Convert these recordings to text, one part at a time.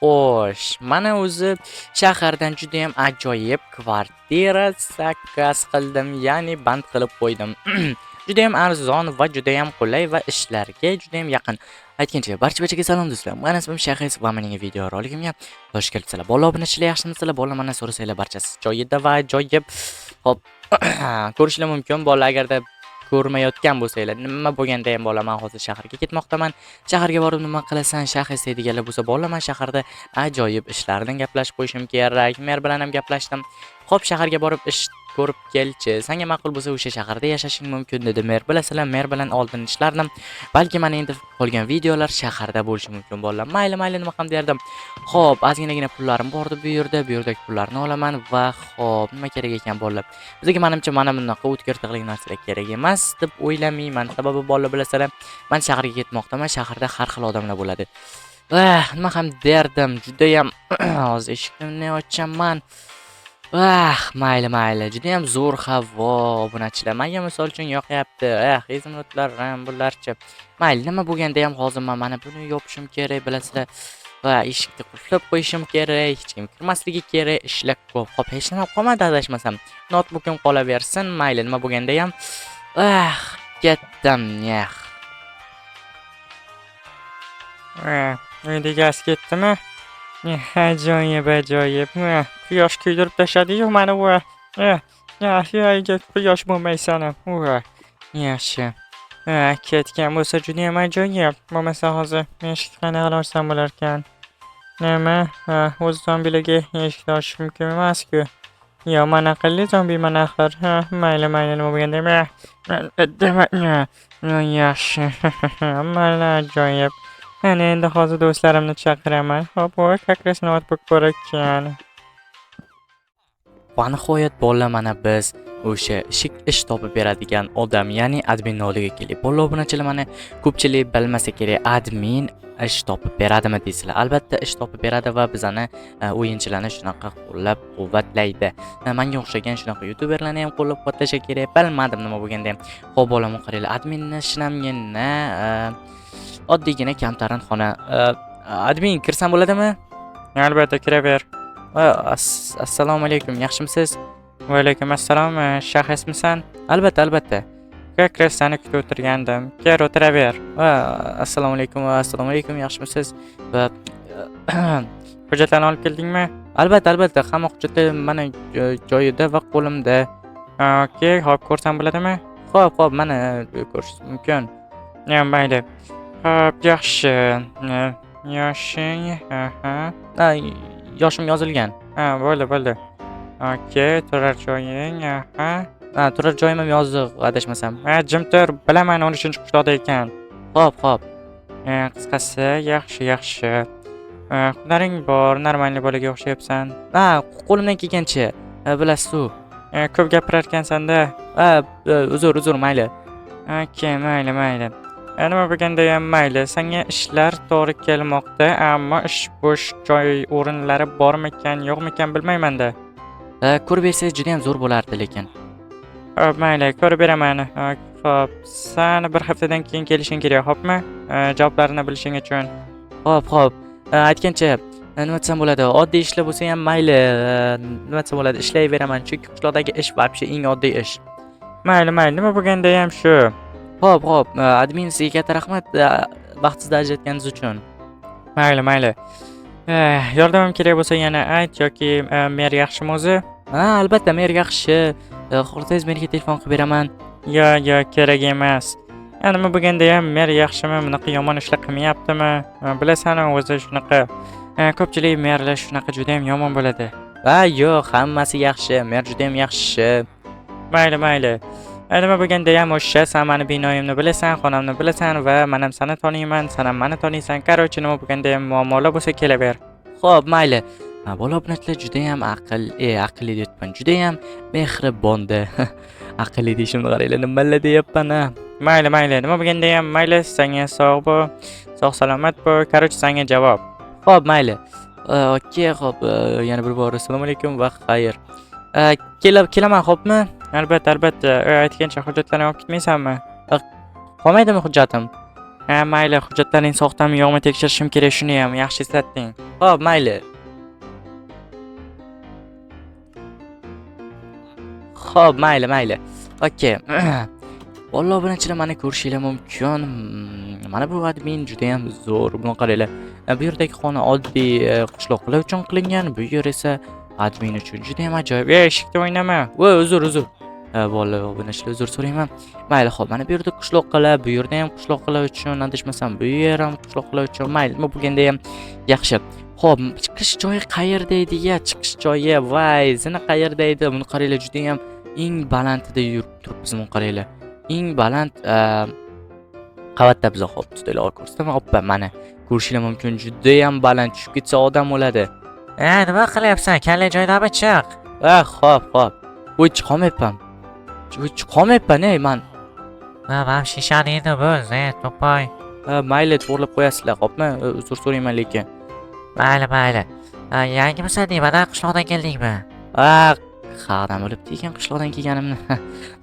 Xo'sh, mana o'zi shahardan judayam ajoyib kvartira zakaz qildim, ya'ni band qilib qo'ydim. Judayam arzon va judayam qulay va ishlarga judayam yaqin. Aytgancha, barcha-barchaga salom, do'stlar. Mani ismim Shahis va mening video roligimga xush kelibsizlar. Bola obunachilar, yaxshimisizlar? Bola, mana so'rasanglar, barchasi joyida va ajoyib. Xo'p, ko'rishlar mumkin, bola, agarda ko'rmayotgan bo'lsanglar, nima bo'lganda ham, bola, men hozir shaharga ketmoqdaman. Shaharga borib nima qilasan, Shahis, deydiganlar bo'lsa, bola, men shaharda ajoyib ishlardan gaplashib qo'yishim kerak. Mer bilan ham gaplashdim. Xo'p, shaharga borib ish ko'rib kelchi. Senga ma'qul bo'lsa, o'sha shaharda yashashing mumkin, dedi mer. Bilasizlar, mer bilan oldin ishlardim. Balki mana endi qolgan videolar shaharda bo'lishi mumkin, bolalar. Mayli, mayli, nima ham derdim. Xo'p, ozginagina pullarim bordi bu yerda. Bu yerdagi pullarni olaman va xo'p, nima kerak ekan, bolalar? Bizga, menimcha, mana bunaqa o'tkir tig'li narsalar kerak emas deb o'ylamayman. Sababi, bolalar, bilasizlar, men shaharga ketmoqdaman. Shaharda har xil odamlar bo'ladi. Nima ham derdim, judayam hozir eshikni ochaman. Mayli, mayli, judayam zo'r havo, obunachilar. Menga misol uchun yoqyapti. Izumrudlar ham bularchi. Mayli, nima bo'lganda ham hozir men mana buni yopishim kerak, bilasizlar. Va eshikni qulflab qo'yishim kerak, hech kim kirmasligi kerak, ishlar ko'p. Xo'p, hech nima qolmadi adashmasam. Noutbukim qolaversin, mayli, nima bo'lganda ham. Ketdim, yah. Uyda gaz ketdimi? Ajoyib, ajoyib. Quyosh kuydirib tashladi-yu mani bu. Uyga quyosh bo'lmaysan. Yaxshi. Ketgan bo'lsa, judayam ajoyib. Bo'lmasa hozir eshikni qanaqa ochsam bo'larkan? Nima? O'zi zombilarga eshikni ochish mumkin emas-ku. Yo, man aqlli zombiman axir. Ha, mayli, mayli, nima bo'lganda. Yaxshi. Mana, ajoyib. Ana endi hozir do'stlarimni chaqiraman. Hop, voy, как раз noutbuk bor ekan. Va nihoyat, bolalar, mana biz o'sha ish topib beradigan odam, ya'ni adminni oldiga keldik. Bolalar, obunachilar, mana ko'pchilik bilmasa kerak, admin ish topib beradimi deysizlar. Albatta ish topib beradi va bizani o'yinchilarni shunaqa qo'llab-quvvatlaydi. Menga o'xshagan shunaqa youtuberlarni ham qo'llab-quvvatlasha kerak. Bilmadim, nima bo'lganda ham. Xo'p, bolam, qaranglar, adminni shinamgina, oddiygina kamtarin xona. Admin, kirsam bo'ladimi? Albatta, kiraver. Assalomu alaykum, yaxshimisiz? Va alaykum assalom, Shahismisan? Albatta, albatta. Как раз seni kutib o'tirgandim. Kir, o'tiraver. Va assalomu alaykum va assalomu alaykum, yaxshimisiz? Va Hujjatlarni olib keldingmi? Albatta, albatta, hamma hujjatlar mana joyida va qo'limda. Okey, hop, ko'rsam bo'ladimi? Xo'p, xo'p, mana ko'rishingiz mumkin. Ya, mayli. Hop, yaxshi. Yoshing, aha. Ha, yoshim yozilgan. Ha, bo'ldi, bo'ldi. Okey, turar joying, aha. Ha, turar joyim ham yoziq adashmasam. Ha, jim tur, bilaman 13-qishloqda ekan. Xo'p, xo'p. Qisqasi, yaxshi, yaxshi. Hunaring bor, нормальный bolaga o'xshayapsan. Ha, qo'limdan kelgancha, bilasiz-u. Ko'p gapirar ekansan-da. Ha, uzr, uzr, mayli. Okey, mayli, mayli. Nima bo'lganda ham mayli, senga ishlar to'g'ri kelmoqda, ammo ish bo'sh joy o'rinlari bormikan, yo'qmikan, bilmayman-da. Ko'rib bersangiz, juda ham zo'r bo'lardi lekin. Xo'p, mayli, ko'rib beraman. Xo'p, san bir haftadan keyin kelishing kerak, xo'pmi? Javoblarini bilishing uchun. Xo'p, xo'p. Aytgancha, nima desam bo'ladi? Oddiy ishlar bo'lsa ham mayli, nima desam bo'ladi? Ishlayveraman, chunki qishloqdagi ish вообще eng oddiy ish. Mayli, mayli, nima bo'lganda ham shu. Xo'p, xo'p, admin, sizga katta rahmat, vaqtingizni ajratganingiz uchun. Mayli, mayli. Yordamim kerak bo'lsa, yana ayt yoki mer yaxshimi o'zi? Ha, albatta, mer yaxshi. Xohlasangiz, merga telefon qilib beraman. Yo, yo, kerak emas. Ya, nima bo'lganda ham mer yaxshimi, bunaqa yomon ishlar qilmayaptimi? Bilasan, o'zi shunaqa. Ko'pchilik merlar shunaqa juda ham yomon bo'ladi. Ha, yo'q, hammasi yaxshi. Mer juda ham yaxshi. Mayli, mayli. Nima bo'lganda ham o'sha san mani binoyimni bilasan, xonamni bilasan va man ham seni taniyman, san ham mani taniysan. Короче, nima bo'lganda ham muammolar bo'lsa, kelaver. Xo'p, mayli. Ha, bola, obunachilar, juda ham aqlli deyapman. Juda ham mehribonda. Aqlli deyishimni qaranglar, nimalar deyapman, ha. Mayli, mayli. Nima bo'lganda ham mayli, senga sog' bo'l, sog' salomat bo'l. Короче, senga javob. Xo'p, mayli. Okey, xo'p, yana bir bor assalomu alaykum va xayr. Kelib kelaman, xo'pmi? Albatta, albatta. Aytgancha, hujjatlarni olib ketmaysanmi? Qolmaydimi hujjatim? Ha, mayli, hujjatlaring soxtami yo'qmi tekshirishim kerak, shuni ham yaxshi eslatding. Xo'p, mayli. Xo'p, mayli, mayli. Okey. Bolalar obunachilar mani ko'rishinglar mumkin. Mana bu admin juda ham zo'r. Buni qaranglar. Bu yerdagi xona oddiy qishloqlar uchun qilingan, bu yer esa admin uchun juda ham ajoyib. Ey, eshikda o'ynama. Voy, uzr, uzr. Bolalar obunachilar uzr so'rayman. Mayli, xo'p, mana bu yerda qishloqlar, bu yerda ham qishloqlar uchun, adashmasam, bu yer ham qishloqlar uchun. Mayli, nima bo'lganda ham yaxshi. Xo'p, chiqish joyi qayerda edi ya? Chiqish joyi, voy, zina qayerda edi? Buni qaranglar, juda ham eng balandida yurib turibmiz, buni qaranglar. Eng baland qavatda biz, xo'p, tutaylar, ko'rsataman. Oppa, mana ko'rishinglar mumkin, juda ham baland, tushib ketsa odam o'ladi. E, nima qilyapsan? Kalla joydami, chiq. Ha, xo'p, xo'p. Voy, chiqolmayapman. Voy, chiqolmayapman, ey, man. Ha, mana shishani endi buz, ey, to'pay. Ha, mayli, to'g'rilab qo'yasizlar, xo'pmi? Uzr so'rayman lekin. Mayli, mayli. Ha, yangimisan deyman, ha, qishloqdan keldingmi? Ha, qayerdan bilibdi ekan qishloqdan kelganimni?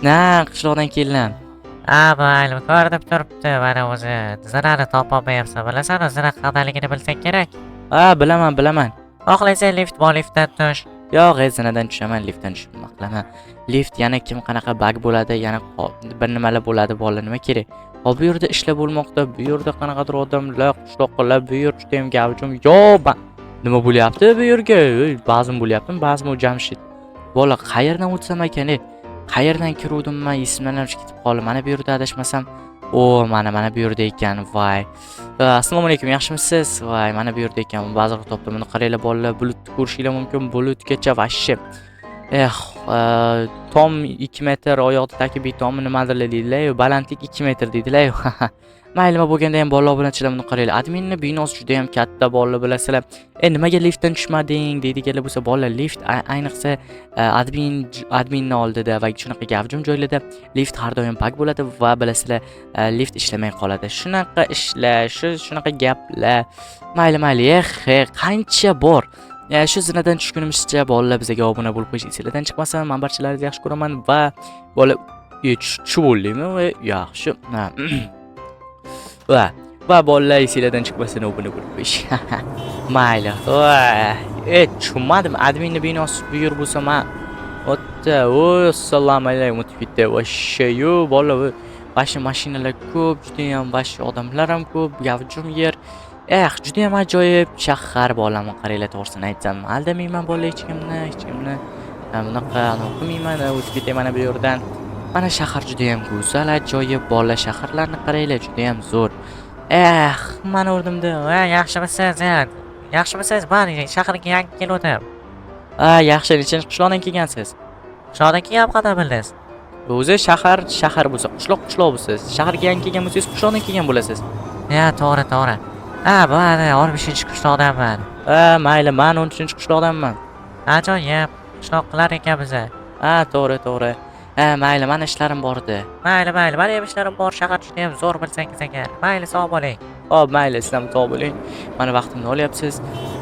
Na, qishloqdan keldim. Ha, mayli, ko'rinib turibdi, mana o'zi zinani topolmayapsan, bilasan, zina qayerdaligini bilsang kerak. Ha, bilaman, bilaman. Xohlasang lift bor, liftdan tush. Yo'q, ey, zinadan tushaman, liftdan tushib nima qilaman? Lift yana kim qanaqa bug bo'ladi, yana bir nimalar bo'ladi, bola nima kerak? Hop, bu yerda ishlar bo'lmoqda, bu yerda qanaqadir odamlar, qishloqlar, bu yer juda ham gavjum. Yo, nima bo'lyapti bu yerga? Ey, bazm bo'lyaptimi? Bazm u Jamshid. Bola, qayerdan o'tsam ekan, ey? Qayerdan kiruvdim man, esimdan ham chiqib ketib qoldi. Mana bu yerda adashmasam, o, mana mana bu yerda ekan, voy. Assalomu alaykum, yaxshimisiz? Voy, mana bu yerda ekan. Ba'zi topdim. Buni qaranglar bolalar, bulutni ko'rishinglar mumkin, bulutgacha vashshi. Eh, tom 2 metr oyoqda taki betonmi nimadirlar deydilar-yu, balandlik 2 metr deydilar-yu. Mayli, nima bo'lganda ham bolalar obunachilar buni qaranglar. Adminni binosi juda ham katta bolalar, bilasizlar. E, nimaga liftdan tushmading deydiganlar bo'lsa, bolalar lift ayniqsa adminni oldida va shunaqa gavjum joylarda lift har doim bug bo'ladi va bilasizlar, lift ishlamay qoladi. Shunaqa ishlar, shunaqa gaplar. Mayli, mayli, eh, qancha bor. Shu zinadan tushgunimizcha bolalar bizga obuna bo'lib qo'yish esinglardan chiqmasin. Men barchalaringizni yaxshi ko'raman va bola tushib bo'ldingmi? Va yaxshi. Ha. Va bolalar esinglardan chiqmasin obuna bo'lib qo'yish. Mayli. Voy, tushunmadim. Adminni binosi bu yer bo'lsa, men Otta, o, assalomu alaykum, o'tib ketdi. Vashshe, yo, bola, vashi mashinalar ko'p, juda ham vashi odamlar ham ko'p, gavjum yer. Eh, juda ham ajoyib shahar bolam, qaranglar, to'g'risini aytsam, aldamayman bola hech kimni, hech kimni. Bunaqa qilmayman, o'tib ketay mana bu yerdan. Mana shahar juda ham go'zal, ajoyib bola, shaharlarni qaranglar, juda ham zo'r. Eh, mana o'rnimda. Ha, yaxshimisiz, e? Yaxshimisiz? Man shaharga yangi keluvdim. Ha, yaxshi, nechinchi qishloqdan kelgansiz? Qishloqdan kelgan qanday bildingiz? O'zi shahar shahar bo'lsa, qishloq qishloq bo'lsa, shaharga yangi kelgan bo'lsangiz, qishloqdan kelgan bo'lasiz. Ya, to'g'ri, to'g'ri. Ha, man 15-qishloqdanman. Ha, mayli, man 13-qishloqdanman. Ajoyib, qishloqlar ekan biza. Ha, to'g'ri, to'g'ri. Ha, mayli, mani ishlarim bor edi. Mayli, mayli, mani ham ishlarim bor, shahar juda ham zo'r bilsangiz agar. Mayli, sog' bo'ling. Xo'p, mayli, siz ham sog' bo'ling. Mani vaqtimni olyapsiz.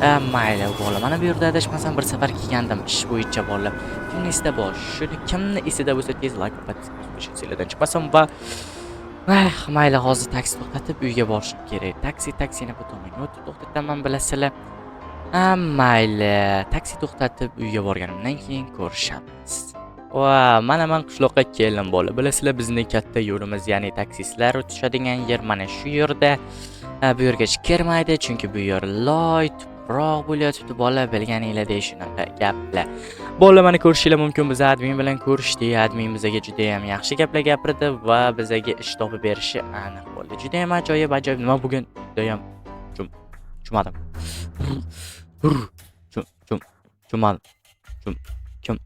Ha, mayli, bola. Mana bu yerda adashmasam bir safar kelgandim ish bo'yicha bola. Kimni esida bor? Shuni kimni esida bo'lsa tez like va esinglardan chiqmasin va mayli, hozir taksi to'xtatib uyga borishim kerak. Taksi, taksini bu tomonga o'tib to'xtataman, bilasizlar. Ha, mayli, taksi to'xtatib uyga borganimdan keyin ko'rishamiz. Va mana men qishloqqa keldim bola. Bilasizlar, bizning katta yo'limiz, ya'ni taksistlar tushadigan yer mana shu yerda. Bu yerga hech kirmaydi, chunki bu yer loy, tuproq bo'layotibdi bola, bilganinglardek shunaqa gaplar. Bola, mana ko'rishinglar mumkin, biz admin bilan ko'rishdik. Admin bizga juda ham yaxshi gaplar gapirdi va bizga ish topib berishi aniq bo'ldi. Juda ham ajoyib, ajoyib. Nima bugun juda ham tushunmadim. Chum, chum, tushunmadim. Chum, kim,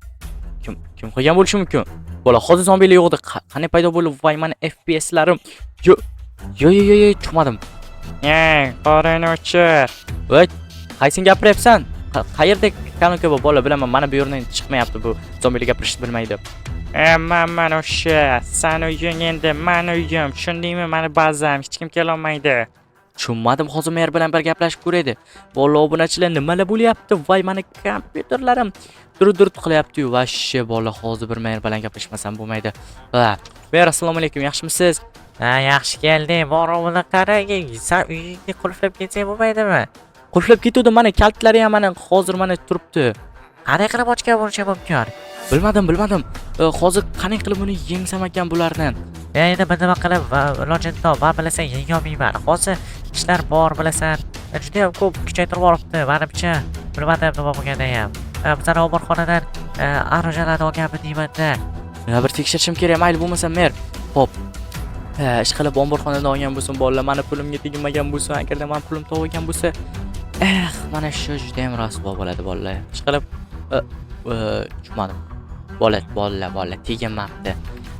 kim, kim qilgan bo'lishi mumkin? Bola, hozir zombilar yo'q edi. Qanday paydo bo'ldi? Voy, mani FPSlarim. Yo, yo, yo, yo, yo, tushunmadim. Ey, qorini o'chir. Voy, qaysini gapiryapsan? Qayerda kolonka bor bola, bilaman, mana bu yerdan chiqmayapti bu zombilar gapirishni bilmaydi. E, man o'sha, sani uying endi, mani uyim, tushundingmi? Mani bazam, hech kim kelolmaydi. Tushunmadim, hozir mer bilan bir gaplashib ko'raydi. Bola obunachilar nimalar bo'lyapti? Voy, mani kompyuterlarim dur-dur qilyapti-yu. Vashshe bola, hozir bir mer bilan gaplashmasam bo'lmaydi. Va, mer, assalomu alaykum, yaxshimisiz? Ha, yaxshi kelding. Bor, uni qarang. San uyingni qulflab ketsang bo'lmaydimi? Qulflab ketuvdim, mana kalitlari ham mana hozir mana turibdi. Qanday qilib ochgan bo'lishi mumkin? Bilmadim, bilmadim. Hozir qanday qilib buni yengsam ekan bularni? Endi bir nima qilib va ilojini top. Man bilasan, yengolmayman. Hozir ishlar bor, bilasan. Juda ham ko'p kuchaytirib yuboribdi, manimcha. Bilmadim nima bo'lganda ham. Bizani omborxonadan оружия larni olganmi deyman-da. Bir tekshirishim kerak, mayli bo'lmasa mer. Xo'p. Ish qilib omborxonadan olgan bo'lsin bolalar, mani pulimga teginmagan bo'lsin, agarda mani pulim topilgan bo'lsa, eh, mana shu juda ham rasvo bo'ladi bolalar. Ish qilib tushmadim. Bola, bolalar, bolalar teginmabdi.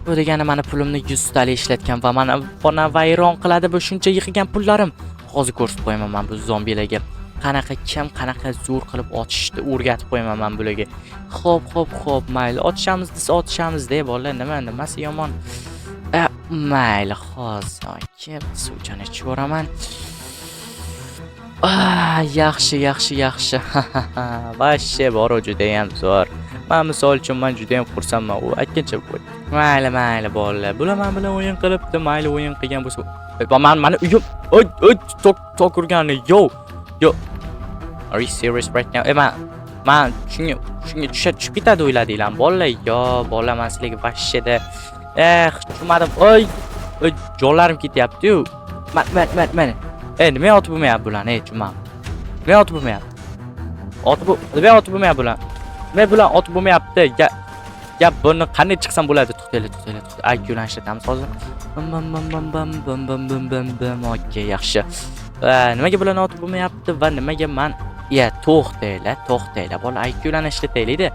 Bu degani mani pulimni 100 tali ishlatgan va mani xona vayron qiladi bu shuncha yig'gan pullarim. Hozir ko'rsatib qo'yaman man bu zombilarga. Qanaqa kim qanaqa zo'r qilib otishni o'rgatib qo'yaman man bularga. Xo'p, xo'p, xo'p, mayli, otishamiz desa otishamiz-da, bolalar, nima, nimasi yomon? Mayli, hozir kim suvchani ichib yuboraman. Ah, yaxshi, yaxshi, yaxshi. Вообще bor, judayam zo'r. Man misol uchun man judayam xursandman. U aytgancha mayli, mayli bolalar. Bular men bilan o'yin qilibdi, mayli o'yin qilgan bo'lsa. Man mani uyim, oy, oy, tok tok urgani, yo. Yo. Are you serious right now? Man shunga tushib ketadi o'yladinglar bolalar. Yo, bola, man sizlarga вообще da eh, tushunmadim. Oy, oy, jonlarim ketyapti-yu. Man, man, man, man. Nima otib bo'lmayapti bularni? Tushunmadim. Nima otib bo'lmayapti? Otib nima otib bo'lmayapti bular? Nima bular otib bo'lmayapti? Ya, ya buni qanday chiqsam bo'ladi? To'xtanglar, to'xtanglar, to'xtanglar. IQ ishlatamiz hozir. Bam bam bam bam bam bam bam bam bam bam. Okey, yaxshi. Va nimaga bularni otib bo'lmayapti va nimaga man ya to'xtanglar, to'xtanglar. Bola, IQ larni ishlataylik-da.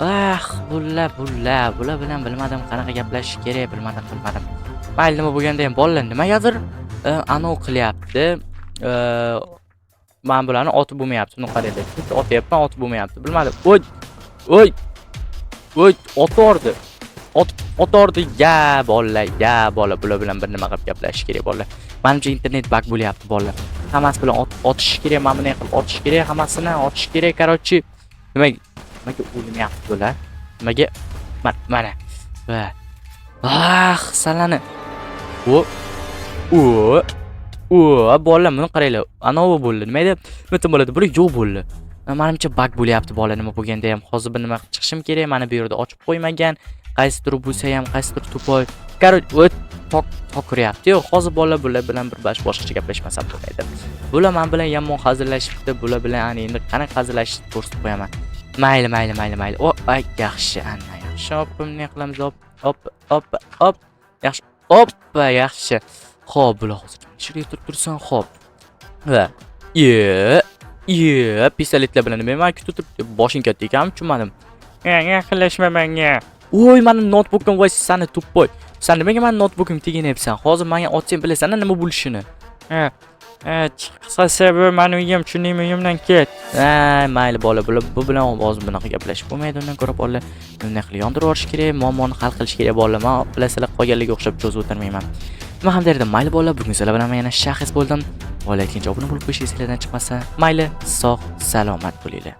Ah, bular, bular, bular bilan bilmadim qanaqa gaplashish kerak, bilmadim, bilmadim. Mayli, nima bo'lganda ham bolalar nimagadir anov qilyapti. Man bularni otib bo'lmayapti. Buni qaranglar. Chunki otyapman, otib bo'lmayapti. Bilmadim. Oy! Oy! Oy, otordi. Otordi. Ya, bolalar, ya, bola, bular bilan bir nima qilib gaplashish kerak, bolalar. Manimcha internet баг bo'lyapti, bolalar. Hammasi bilan otish kerak, mana bunday qilib otish kerak, hammasini otish kerak, короче. Nimaga o'lmayapti bular? Nimaga? Mana, mana. Va. Ah, salani. O. O. O, bolalar, buni qaranglar. Anovi bo'ldi. Nima edi? Nima bo'ladi? Bular yo'q bo'ldi. Manimcha баг bo'lyapti bola, nima bo'lganda ham. Hozir bir nima qilib chiqishim kerak. Mana bu yerda ochib qo'ymagan. Qaysidir bo'lsa ham, qaysidir тупой. Короче, tok tok uryapti. Yo'q, hozir bola bular bilan bir boshqacha gaplashmasam bo'lmaydi. Bular men bilan yomon hazillashibdi. Bular bilan ana endi qanaqa hazillashishni ko'rsatib qo'yaman. Mayli, mayli, mayli, mayli. O, ay, yaxshi, ana yaxshi. Hop, bunday qilamiz. Hop, hop, hop, hop. Yaxshi. Hoppa, yaxshi. Xo'p, bular hozir shunday turib tursin, xo'p. Va ye, pistoletlar bilan nima man kutib turibdi. Boshing katta ekanmi, tushunmadim. Yaqinlashma menga. Voy, mani noutbukim, voy sani тупой. San nimaga mani noutbukimga teginyapsan? Hozir menga otsang bilasan nima bo'lishini. Ha, ha, qisqasi bu mani uyim, tushundingmi, uyimdan ket. Ay, mayli bola, bular bu bilan hozir bunaqa gaplashib bo'lmaydi. Undan ko'ra bolalar bunday qilib yondirib yuborish kerak, muammoni hal qilish kerak bolalar. Man bilasizlar, qolganlarga o'xshab cho'zib o'tirmayman. Nima ham derdim, mayli bolalar, bugun sizlar bilan men yana Shahis bo'ldim. Bola aytgancha obuna bo'lib qo'yish esinglardan chiqmasa, mayli, sog', salomat bo'linglar.